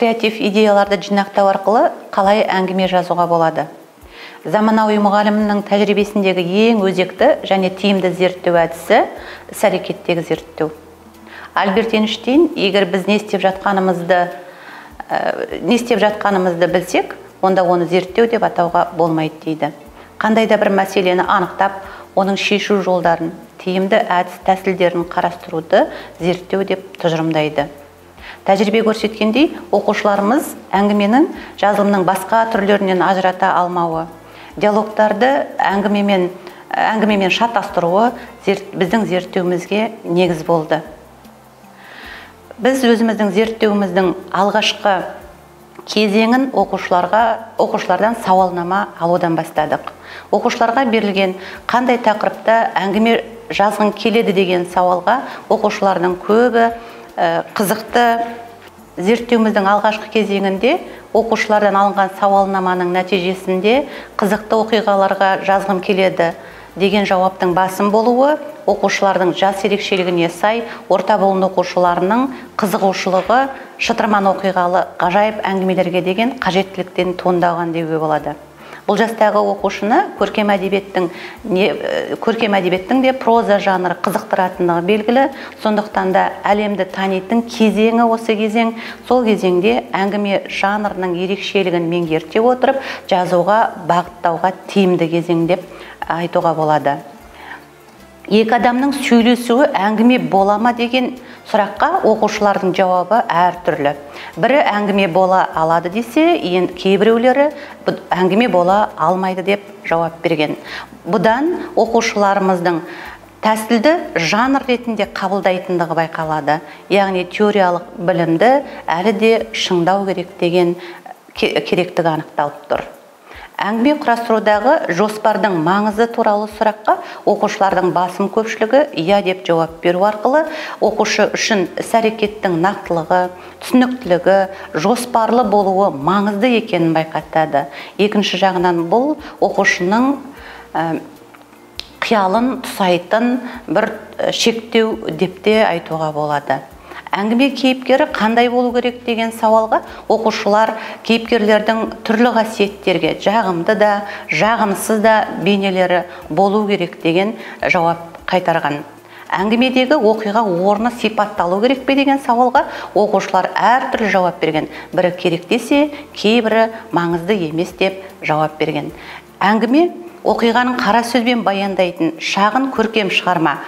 Креатив идеяларды жинақтау арқылы қалай әңгіме жазуға болады? Заманауи мұғалімнің тәжірибесіндегі ең өзекті және тиімді зерттеу әдісі іс-әрекеттегі зерттеу. Альберт Эйнштейн, егер біз не істеп жатқанымызды білсек, онда оны зерттеу деп атауға болмайды дейді. Қандай да бір мәселені анықтап, оның шешу жолдарын, тиімді әдіс тәсілдерін қарастыруды зерттеу деп тұжырымдайды. Тәжірибе көрсеткендей, оқушыларымыз әңгіменің жазылымның басқа түрлерінен ажырата алмауы, диалогтарды әңгімемен шатастыруы біздің зерттеуімізге негіз болды. Біз өзіміздің зерттеуіміздің алғашқы кезеңін оқушылардан сауалнама алудан бастадық. Оқушыларға берілген қандай тақырыпта әңгіме жазғың келеді деген сауалға оқушылардың көбі қызықты. Зерттеуіміздің алғашқы кезеңінде оқушылардан алынған сауалнаманың нәтижесінде қызықты оқиғаларға жазғым келеді деген жауаптың басым болуы оқушылардың жас ерекшелігіне сай орта буын оқушыларының қызығушылығы шытырман оқиғалы ғажайып әңгімелерге деген қажеттіліктен туындаған деуге болады. Бұл жастағы оқушыны көркем әдебиеттің де проза жанры қызықтыратындығы белгілі. Сондықтан да әлемді танитын кезеңі осы кезең. Сол кезеңде әңгіме жанрының ерекшелігін меңгерте отырып, жазуға, бағыттауға тиімді кезең деп айтуға болады. Екі адамның сөйлесуі әңгіме бола ма деген сұраққа оқушылардың жауабы әртүрлі. Бірі әңгіме бола алады десе, кейбіреулері әңгіме бола алмайды деп жауап берген. Бұдан оқушыларымыздың тәсілді жанр ретінде қабылдайтындығы байқалады. Яғни теориялық білімді әлі де шыңдау керек деген керектігі анықталып тұр. Әңгіме құрастырудағы жоспардың маңызы туралы сұраққа оқушылардың басым көпшілігі иә деп жауап беру арқылы оқушы үшін іс-әрекеттің нақтылығы, түсініктілігі, жоспарлы болуы маңызды екенін байқатады. Екінші жағынан бұл оқушының қиялын тұсайтын бір шектеу деп те айтуға болады. Әңгіме кейіпкері қандай болу керек деген сауалға оқушылар кейіпкерлердің түрлі қасиеттерге жағымды да, жағымсыз да бейнелері болу керек деген жауап қайтарған. Әңгімедегі оқиға орны сипатталу керек пе деген сауалға оқушылар әртүрлі жауап берген. Бірі керек десе, кейбірі маңызды емес деп жауап берген. Әңгіме оқиғаның қара сөзбен баяндайтын шағын көркем шығарма.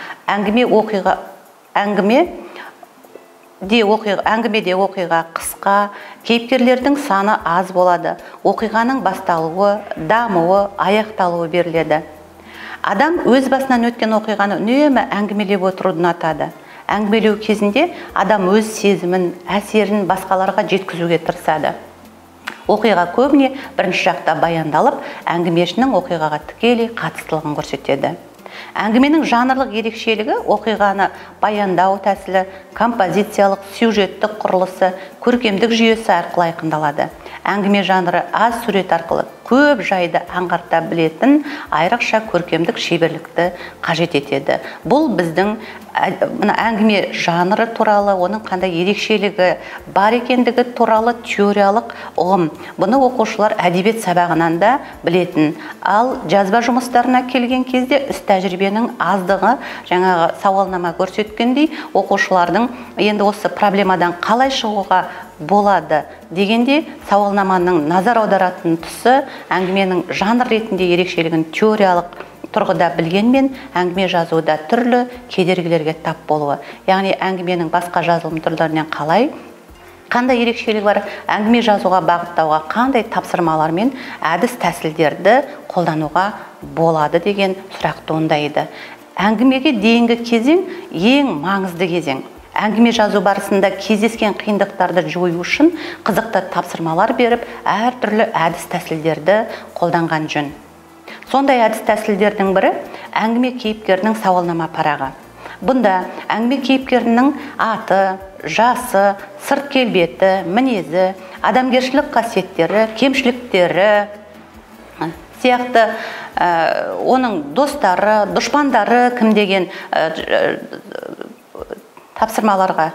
Әңгімеде оқиға қысқа, кейіпкерлердің саны аз болады. Оқиғаның басталуы, дамуы, аяқталуы беріледі. Адам өз басынан өткен оқиғаны үнемі әңгімелеп отыруды ұнатады. Әңгімелеу кезінде адам өз сезімін, әсерін басқаларға жеткізуге тырысады. Оқиға көбіне бірінші жақта баяндалып, әңгімешінің оқиғаға тікелей қатыстылығын көрсетеді. Әңгіменің жанрлық ерекшелігі оқиғаны баяндау тәсілі, композициялық, сюжеттік құрылысы, көркемдік жүйесі арқылы айқындалады. Әңгіме жанры аз сурет арқылы көп жайды аңғарта білетін айрықша көркемдік шеберлікті қажет етеді. Бұл біздің әңгіме жанры туралы, оның қандай ерекшелігі бар екендігі туралы теориялық ұғым. Бұны оқушылар әдебиет сабағынан да білетін. Ал жазба жұмыстарына келген кезде іс тәжірибенің аздығы, жаңағы сауалнама көрсеткендей, оқушылардың енді осы проблемадан қалай шығуға болады дегенде сауалнаманың назар аударатын тұсы әңгіменің жанр ретінде ерекшелігін теориялық тұрғыда білгенмен әңгіме жазуда түрлі кедергілерге тап болуы. Яғни әңгіменің басқа жазылым түрлерінен қалай, қандай ерекшелігі бар, әңгіме жазуға бағыттауға қандай тапсырмалар мен әдіс тәсілдерді қолдануға болады деген сұрақ туындайды. Әңгімеге дейінгі кезең ең маңызды кезең. Әңгіме жазу барысында кездескен қиындықтарды жою үшін қызықты тапсырмалар беріп, әртүрлі әдіс тәсілдерді қолданған жөн. Сондай әдіс тәсілдердің бірі әңгіме кейіпкерінің сауалнама парағы. Бұнда әңгіме кейіпкерінің аты, жасы, сырт келбеті, мінезі, адамгершілік қасиеттері, кемшіліктері сияқты оның достары, дұшпандары кім деген тапсырмаларға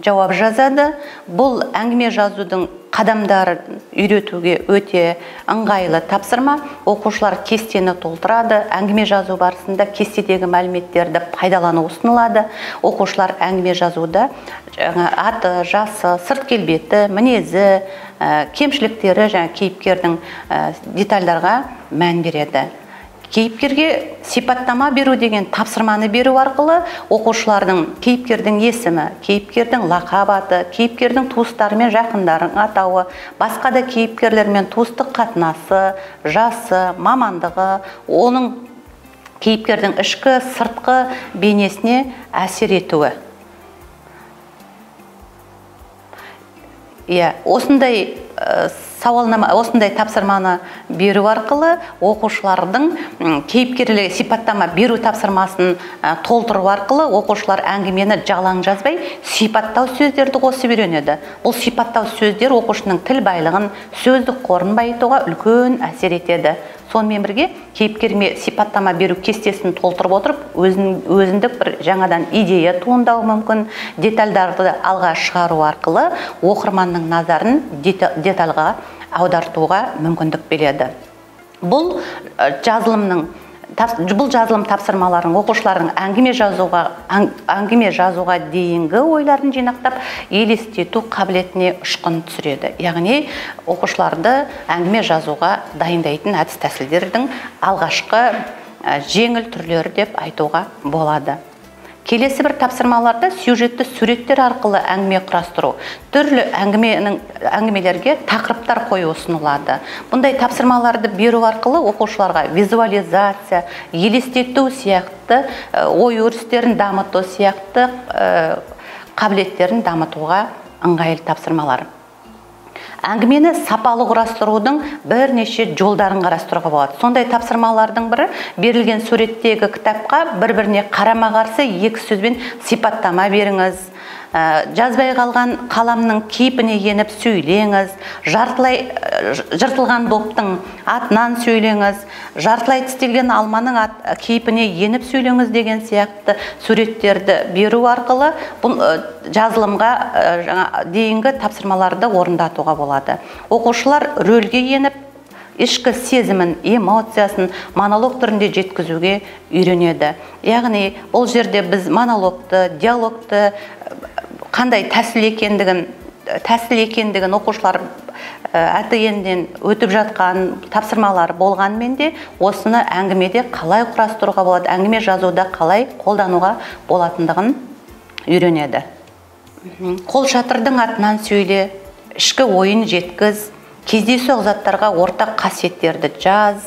жауап жазады. Бұл әңгіме жазудың қадамдарын үйретуге өте ыңғайлы тапсырма. Оқушылар кестені толтырады. Әңгіме жазу барысында кестедегі мәліметтерді пайдалану ұсынылады. Оқушылар әңгіме жазуда аты, жасы, сырт келбеті, мінезі, кемшіліктері және кейіпкердің детальдарға мән береді. Кейіпкерге сипаттама беру деген тапсырманы беру арқылы оқушылардың кейіпкердің есімі, кейіпкердің лақап аты, кейіпкердің туыстары мен жақындарының атауы, басқа да кейіпкерлермен туыстық қатынасы, жасы, мамандығы, оның кейіпкердің ішкі, сыртқы бейнесіне әсер етуі. Осындай сауалнама, осындай тапсырманы беру арқылы оқушылардың кейіпкерлерге сипаттама беру тапсырмасын толтыру арқылы оқушылар әңгімені жалаң жазбай сипаттау сөздерді қосып үйренеді. Бұл сипаттау сөздер оқушының тіл байлығын, сөздік қорын байытуға үлкен әсер етеді. Сонымен бірге кейіпкерге сипаттама беру кестесін толтырып отырып, өзіндік бір жаңадан идея туындауы мүмкін. Детальдарды алға шығару арқылы оқырманның назарын детальға аудартуға мүмкіндік береді. Бұл жазылым тапсырмаларын оқушылардың әңгіме жазуға дейінгі ойларын жинақтап, елестету қабілетіне ұшқын түсіреді. Яғни оқушыларды әңгіме жазуға дайындайтын әдіс-тәсілдердің алғашқы жеңіл түрлері деп айтуға болады. Келесі бір тапсырмаларда сюжетті суреттер арқылы әңгіме құрастыру, түрлі әңгімелерге тақырыптар қою ұсынылады. Бұндай тапсырмаларды беру арқылы оқушыларға визуализация, елестету сияқты, ой өрістерін дамыту сияқты қабілеттерін дамытуға ыңғайлы тапсырмалар. Әңгімені сапалы құрастырудың бірнеше жолдарын қарастыруға болады. Сондай тапсырмалардың бірі берілген суреттегі кітапқа бір-біріне қарама-қарсы екі сөзбен сипаттама беріңіз, жазбай қалған қаламның кейпіне еніп сөйлеңіз, жартылай жыртылған доптың атынан сөйлеңіз, жартылай тістелген алманың кейпіне еніп сөйлеңіз деген сияқты суреттерді беру арқылы бұл жазылымға дейінгі тапсырмаларды орындатуға болады. Оқушылар рөлге еніп, ішкі сезімін, эмоциясын монолог түрінде жеткізуге үйренеді. Яғни бұл жерде біз монологты, диалогты қандай тәсіл екендігін оқушылар ат-енден өтіп жатқан тапсырмалар болғанмен де осыны әңгімеде қалай құрастыруға болады, әңгіме жазуда қалай қолдануға болатындығын үйренеді. Қол шатырдың атынан сөйле, ішкі ойын жеткіз, кездейсоқ заттарға ортақ қасиеттерді жаз,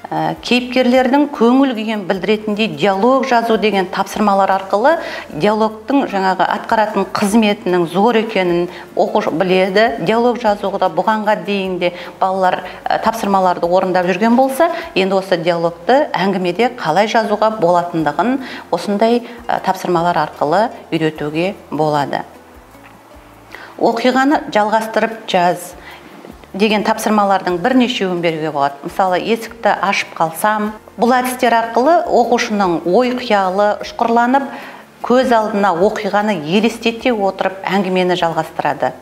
кейіпкерлердің көңіл күйін білдіретіндей диалог жазу деген тапсырмалар арқылы диалогтың жаңағы атқаратын қызметінің зор екенін оқушы біледі. Диалог жазуға бұғанға дейін де балалар тапсырмаларды орындап жүрген болса, енді осы диалогты әңгімеде қалай жазуға болатындығын осындай тапсырмалар арқылы үйретуге болады. Оқиғаны жалғастырып жаз деген тапсырмалардың бірнешеуін беруге болады. Мысалы, есікті ашып қалсам, бұл әдістер арқылы оқушының ой қиялы ұшқырланып, көз алдына оқиғаны елестете отырып әңгімені жалғастырады.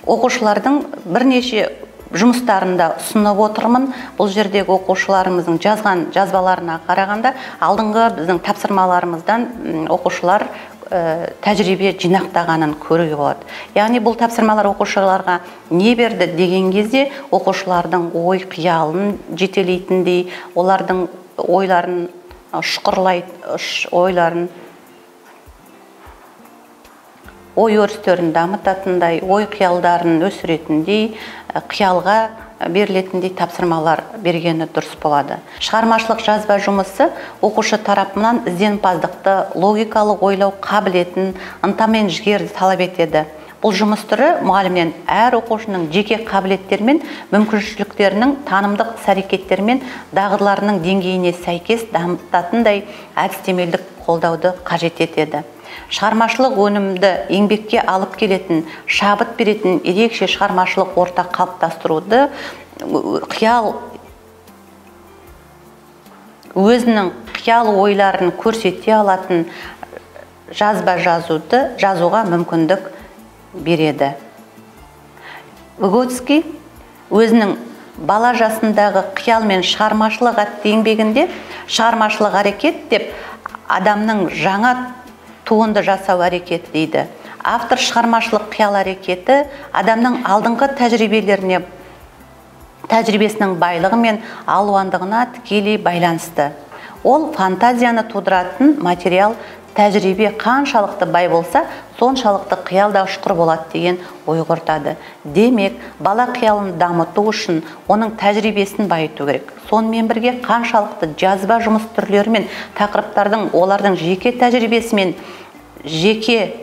Оқушылардың бірнеше жұмыстарында ұсынып отырмын. Бұл жердегі оқушыларымыздың жазған жазбаларына қарағанда, алдыңғы біздің тапсырмаларымыздан оқушылар тәжірибе жинақтағанын көруге болады. Яғни бұл тапсырмалар оқушыларға не берді деген кезде оқушылардың ой қиялын жетелейтіндей, олардың ойларын ойларын ой өрістерін дамытатындай, ой қиялдарын өсіретіндей, қиялға берілетіндей тапсырмалар бергені дұрыс болады. Шығармашылық жазба жұмысы оқушы тарапынан ізденімпаздықты, логикалық ойлау қабілетін, ынта мен жігерді талап етеді. Бұл жұмыс түрі мұғалімнен әр оқушының жеке қабілеттері мен мүмкіншіліктерінің, танымдық іс-әрекеттері мен дағдыларының деңгейіне сәйкес дамытатындай әдістемелік қолдауды қажет етеді. Шығармашылық өнімді еңбекке алып келетін, шабыт беретін ерекше шығармашылық орта қалыптастыруды, өзінің қиял ойларын көрсете алатын жазба жазуды жазуға мүмкіндік береді. Выготский өзінің «Бала жасындағы қиял мен шығармашылық» атты еңбегінде шығармашылық әрекет деп адамның жаңа туынды жасау әрекеті дейді. Автор шығармашылық қиял әрекеті адамның алдыңғы тәжірибесінің байлығы мен алуандығына тікелей байланысты. Ол фантазияны тудыратын материал, тәжірибе қаншалықты бай болса, соншалықты қиял да ұшқыр болады деген ой қорытады. Демек, бала қиялын дамыту үшін оның тәжірибесін байыту керек. Сонымен бірге қаншалықты жазба жұмыс түрлері мен тақырыптардың олардың жеке тәжірибесімен, жеке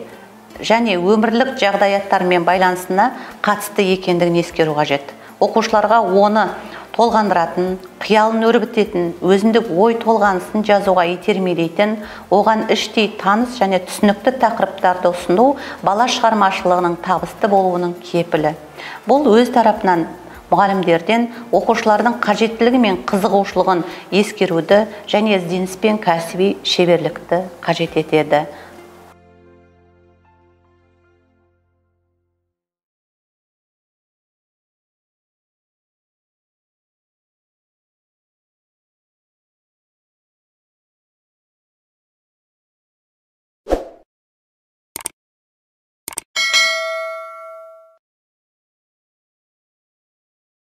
және өмірлік жағдаяттармен байланысына қатысты екендігін ескеру қажет. Оқушыларға оны толғандыратын, қиялын өрбітетін, өзіндік ой толғанысын жазуға итермелейтін, оған іштей таныс және түсінікті тақырыптарды ұсыну бала шығармашылығының табысты болуының кепілі. Бұл өз тарапынан мұғалімдерден оқушылардың қажеттілігі мен қызығушылығын ескеруді және ізденіс пен кәсіби шеберлікті қажет етеді.